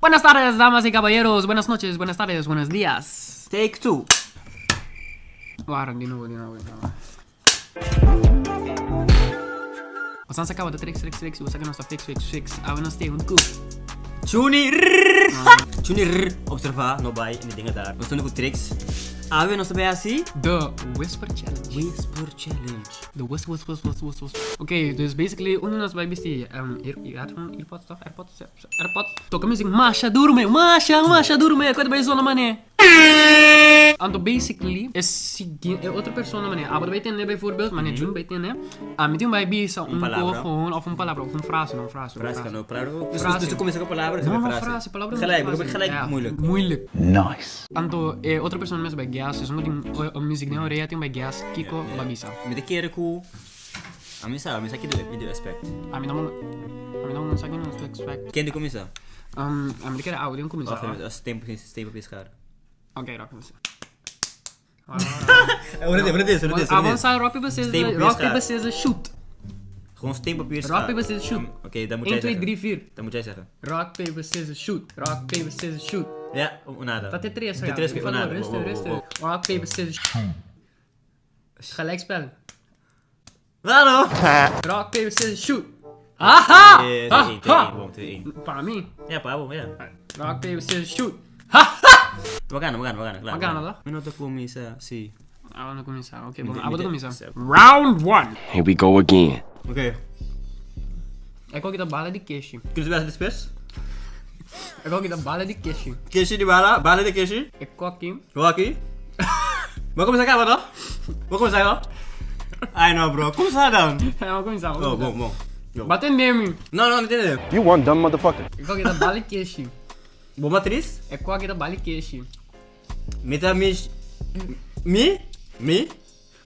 Buenas tardes, damas y caballeros, buenas noches, buenas tardes, buenos días. Take two. Wara, di nobo, di nobo, di nobo. Bosan sa caba ta trix, trix, trix, y bo sa cu nos ta fix, fix, fix. Awe nos stay hunto cu. Chuni rrrr. Chuni rrrr. Observa, no bay en e dingen daar. Nos stond cu tricks. Awe nos ta bay haci. The Whisper Challenge. Whisper Challenge. The whis whis whis whis whis whis. Ok, dus basically uno nos bay bisti um, ear, headphone, earpods toch? Airpods? Airpods. Toca music masha duro me, masha, masha duro me, cu ta bay zona mane. Anto basically e siguiente, e otro persona mane, abo ta bay tende bijvoorbeeld, mane Jun bay tende, ami tin bay bisa un coho of un palabra of un frase, no un frase, un Frase frase. no, palabra. Dus Frase. dus tu cuminsa cu palabra, No, no, frase. frase, palabra no Gelijk, frase. gelijk Ja, moeilijk. Moeilijk. Nice. Anto e otro persona mes bay guess, esun cu tin music den orea tin bay guess kico Ja, ja. ba bisa. Mi ta kere cu Ami sa, mi sa ki mi debe expect. Ami no ami no sa ki nos ta expect. Ken di kuminsá? Um, ami ta kere awe den kuminsá. Of as tempo tempo piscar. Ok, rock paper scissors. Ora dit, ora dit, ora dit. Avon sa rock paper scissors, Steen, papier, rock schaar. paper scissors shoot. Gewoon steen, papier, schaar. Rock paper scissors shoot. Oké, dan moet jij 1 2 zeggen. 3 4. Dan moet jij zeggen. Rock paper scissors shoot. Rock paper scissors shoot. Ja, nada. Dat is tres, De ja. tres, nada. Rustig, rustig. Rock paper scissors shoot. Gelijkspel. Waarom? Rock, paper, scissors, shoot. Haha! 2-1, Ha! 2-1, bom, 2-1. Pa mi. Ja, pa bo, ja. Rock, paper, scissors, shoot. We gaan, we gaan, we gaan. Klaar. We gaan, toch? Mi no ta kuminsá, si. Abo no kuminsá. Oké, bon. Mi Abo ta te- kuminsá. se- Round 1. Here we go again. Oké. E koki ta bala di keshi. Kun je het después? E koki ta bala di keshi. Keshi di bala, bala di keshi. E koki. Rocky. Maar kom eens aan, toch? Maar kom eens aan, Ai no bro, kom eens aan dan. Ja, maar kuminsá. Oh, bom, bom. Yo. Bate nemi. No, no, meteen. You one dumb motherfucker. E koki ta bala di keshi. Bom matriz? E koki ta bala di keshi. Mita mi Mi? Mi?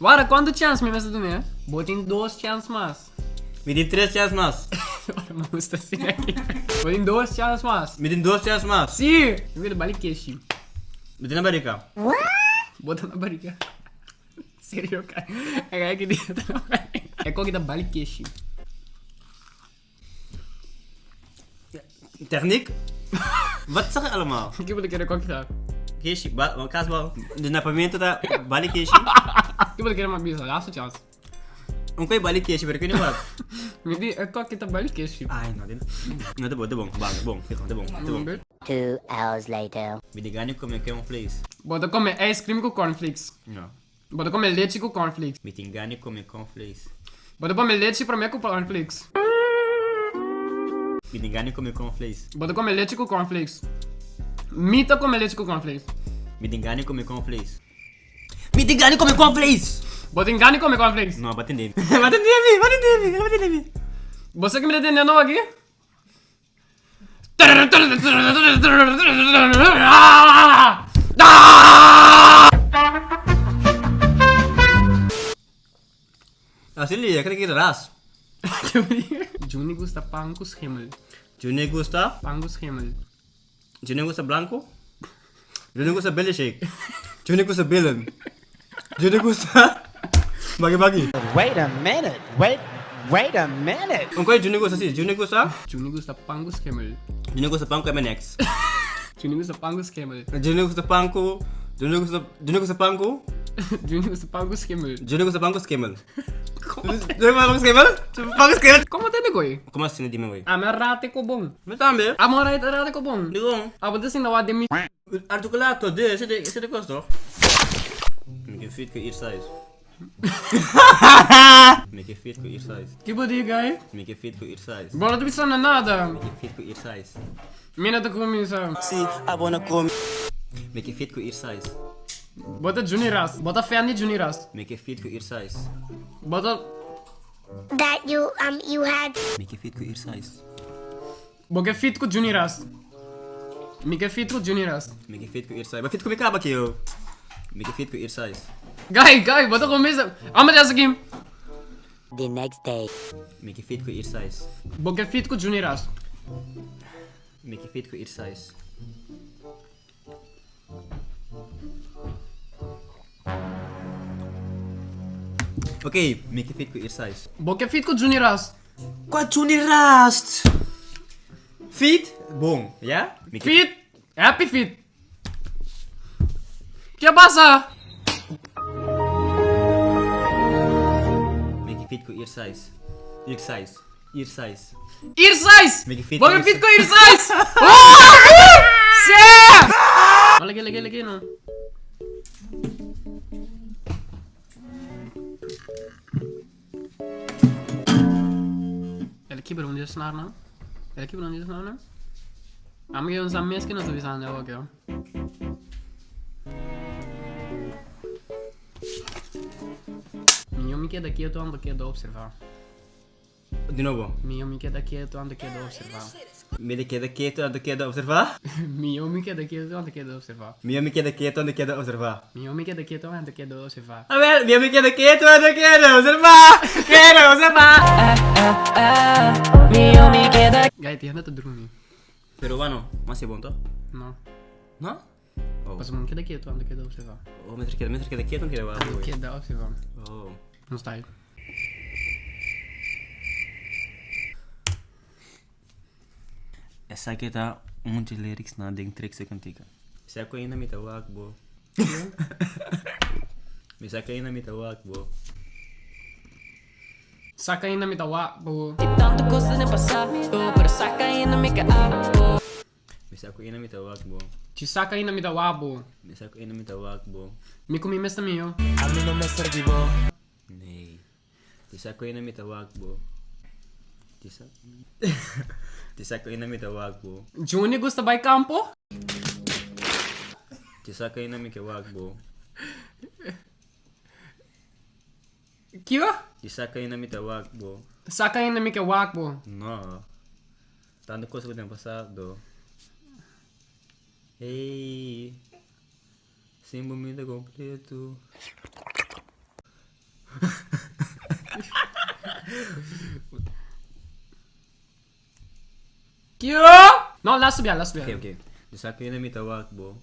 Wara, kuantu chance mi mester duna? Bo tin dos chance mas. Mi tin tres chance mas. Wara, mi gusta asina aki. Bo tin dos chance mas. Mi tin dos chance mas. Si! Mi keda bali keshi. Mi tin na barika. Bo ta na barika. Serio, kai. E kai ki dia ta na barika. E koki ta bali keshi. Techniek? Wat zeg je allemaal? Ki bo ta kere koki ta? Keshi, ba, kaasbal. De napamento ta bali keshi. Ki bo ta kere mas bisa? Laatste chance. Un koe bali keshi, pero ik weet niet wat. Mi di e koki ta bali keshi. Ai, no, dit. No, te bon, te bon. Bang, bon, fijo, te bon, te bon. 2 hours later. Mi di gani come cornflakes. Bo ta come ice cream cu cornflakes. No. Bo ta come lechi cu cornflakes. Mi tin gani come cornflakes. Bo ta come lechi prome cu cornflakes. Mi tin gani come cornflakes. Bo ta come lechi cu cornflakes. Mi ta come lechi cu cornflakes. Mi tin gani come cornflakes. Mi tin gani come cornflakes! Bo tin gani come cornflakes. No, b'a tende mi. B'a tende mi, b'a tende mi, b'a tende mi. Bo sa ki mi ta tende nou aki? Así li, ik krijg ras. Juni gusta pan cu schimmel. Juni gusta? Pan cu schimmel. Juni gusta blanco? Juni gusta billy shake. Juni gusta billen. Juni gusta bagi bagi. Wait a minute. Wait, wait a minute. Un koe Juni gusta si, Juni gusta? Juni gusta pan cu schimmel. Juni gusta pan cu M&X. Juni gusta pan cu schimmel. Juni gusta pan cu Juni gusta Juni gusta pan cu Juni gusta pan cu schimmel. Juni gusta pan cu schimmel. Juni gusta pan cu schimmel? Pan cu schimmel? Como ta negoy? Como asina di mi wey? Ami a rate cu bon. Mi tambe. Amo a rate cu bon. Dikon? Abo ta sinta wak den mi. Articulato, de, esei ta kos toch? Mi ke fit ku ir size. Mi ke fit ku ir size. Ki bo di guy? Mi ke fit ku ir size. Bo no ta bisa na nada. Mi ke fit ku ir size. Mi no ta kuminsa. Si, abo na komi. Mi ke fit ku ir size. Bo ta Juni Ras. Bo ta fan di Juni Ras. Mi ke fit ku ir size. Bo ta. That you um you had. Mi ke fit ku ir size. Bo ke fit ku Juni Ras. Mi ke fit ku Juni Ras. Mi ke fit ku ir size. Bo fit ku mi kaba ki yo. Mi ke fit ku ir size. Guy, guy, bo ta kuminsa. Amo di hasi aki. The next day. Mi ke fit ku ir size. Bo ke fit ku Juni Ras. Mi ke fit ku ir size. Ok, mi ke fit ku ir size. Bo ke fit ku Juni Ras. Kua Juni Ras? Fit? Bon, ya? Feet! Happy feet! Ke pasa? Mi ke fit ku ear size. Ear size. Ear size. Ear size! Mi ke fit Bo ku ke ear fit ku ear size! Sí! No lege, lege, lege, no. El a kibra un di e snarnan. El a kibra un di e snarnan. Ami ke un sa mes ke nos ta bisando awor ke. Miyo mi keda ketu ando keda observa. Di nobo. Miyo mi keda ketu ando keda observa. Mi ta keda ketu ando keda observa. Miyo mi keda ketu ando keda observa. Miyo mi keda ketu ando keda observa. Miyo mi keda ketu ando keda observa. Awel, miyo mi keda ketu ando keda observa. Keda observa. Miyo mi keda. Guy, ti hende ta drumi. Peruano, mas e bon to? No. No? Oh. Pasobra mi keda ketu ando keda observa. Oh, mester keda, mester keda ketu keda wak. Ando keda observa. Oh. No sta ahí. Esaki ta un dje lyrics nan den Trek su kantika. Sa ku ainda mi ta wak bo. Mi sa ku ainda mi ta wak bo. Sa ku ainda mi ta wak bo. Tantu kos den pasado, pero sa ku ainda mi ka abo. Mi sa ku ainda mi ta wak bo. Chi sa ku ainda mi ta wak bo. Mi sa ku ainda mi ta wak bo. Mi ku mi mes ta mihó. Ami no mester di bo. Nee. Ti sa ku ainda mi ta wak bo. Ti sa Ti sa ku ainda mi ta wak bo. Juni gusta bai kampo? Ti sa ku ainda mi ke wak bo. Kiko? Ti sa ku ainda mi ta wak bo. Sa ku ainda mi ke wak bo. No. Tantu kos ku den pasado. Ey. Sin bo mi ta kompleto. Kio? No, laat bia, laat bia. Oké, oké. Dus sa ku ainda mi ta wak bo.